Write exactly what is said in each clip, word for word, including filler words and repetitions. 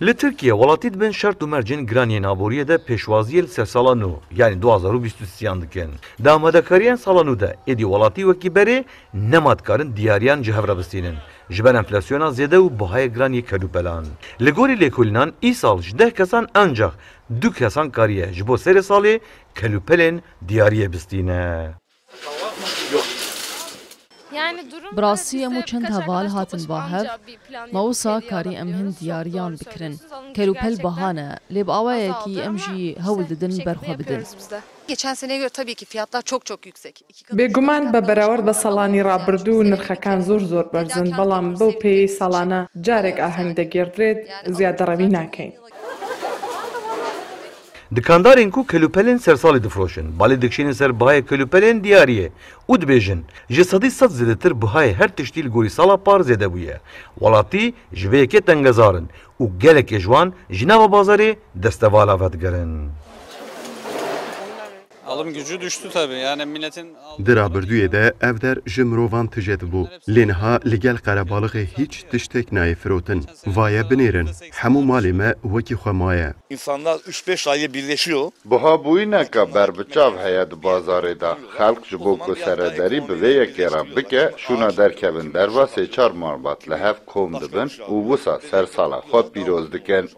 Li Tirkiye welatî di bin şert û mercên giran yên aboriyê de pêşwaziyê li sersala nû, yanî du hazar û bîst û sêyan dikin. Di amadekariyên sala nû de êdî welatî wekî berê nema dikarin diyariyan ji hev re bistînin. Ji ber enflasyona zêde û bihayê giran yê kelûpelan. Li gorî lêkolînan, îsal ji deh kesan ancax du kesan kariye ji bo serê salê kelûpelên diyariyê bistîne. Bi rastî em û çend heval hatin ba hev, ma wisa karî em hin diyariyan bikirin. Kelûpel biha ne, lê bi awayekî em jî hewl didin ber xwe bidin. Geçen seneye göre tabii ki fiyatlar çok çok yüksek. Bêguman بە بەراورد بە ساڵانی ڕابردوو نرخەکان زۆر زۆر بەرزن، بەڵام بەو پێیەی ساڵانە جارێک ئاهەنگ دەگێڕدرێت زیادەڕەوی ناکەین. Dikandarên ku kelûpelên sersalê difiroşin, balê dikişînin ser bihayê kelûpelên diyariyê û dibêjin, ji sedî sed zêdetir bihayê her tiştî li gorî sala par zêde bûye. Welatî ji vê yekê tengezar in û gelekê ji wan ji nava bazarê destevala vedigerin. Alım gücü düştü tabii. Yani milletin Di rabrdûyê de ev der ji mirovan tije dibû. Lê niha li gel qerebalixê hîç tiştek nayê firotin. Vaye binêrin. Hemû malê me wekî xwe maye. İnsanlar üç beş aile birleşiyor. Buhabûyîneke berbiçav heye di bazarê de. Xelk ji bo ku serederî bi vê yekê re bike, şûna derkevin derve sê çar malbat li hev kom dibin û wisa sersala xwe pîroz dikin.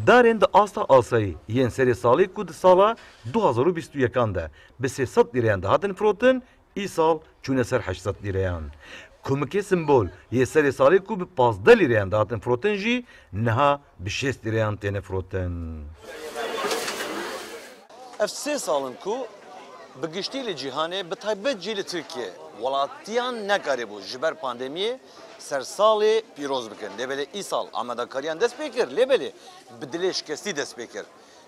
Darên di asta asayî yên serê salê ku di sala du hazar û bîst û yekan de bi sê sed lîreyan dihatin firotin, îsal çûne ser heşt sed lîreyan. Kumikê simbol yê serê salê ku bi pazdeh lîreyan dihatin firotin jî niha bi şêst lîreyan têne firotin. Ev sê sal in ku bi giştî li cîhanê, bi taybet jî li Tirkiye, welatiyan nekarîbû ji ber pandemiyê sersalê pîroz bikin. Lê belê îsal amadekariyan dest pê kir, lê belê bi dilê şikestî dest pê kir.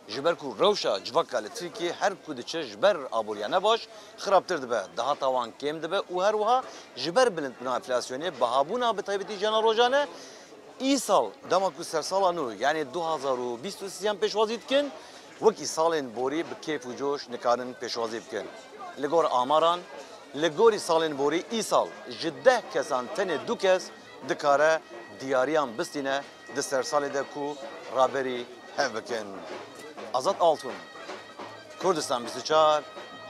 Ji ber ku rewşa civaka li Tirkiye her ku diçe ji ber aboriya nebaş xirabtir dibe, dahata wan kêm dibe û her wiha ji ber bilindbûna enflasyonê, bihabûna bi taybetî jiyana rojane, îsal dema ku sersala nû, yanî du hazar û bîst û sêyan pêşwazî dikin, wekî salên borî bi kêf û coş nikarin pêşwazî bikin. Li gor amaran, li gorî salên borî îsal ji deh kesan tenê du kes dikare diyariyan bistîne di sersalê de ku raberî hev bikin. Azad Altun, Kurdistan bîst û çar,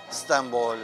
Stenbol.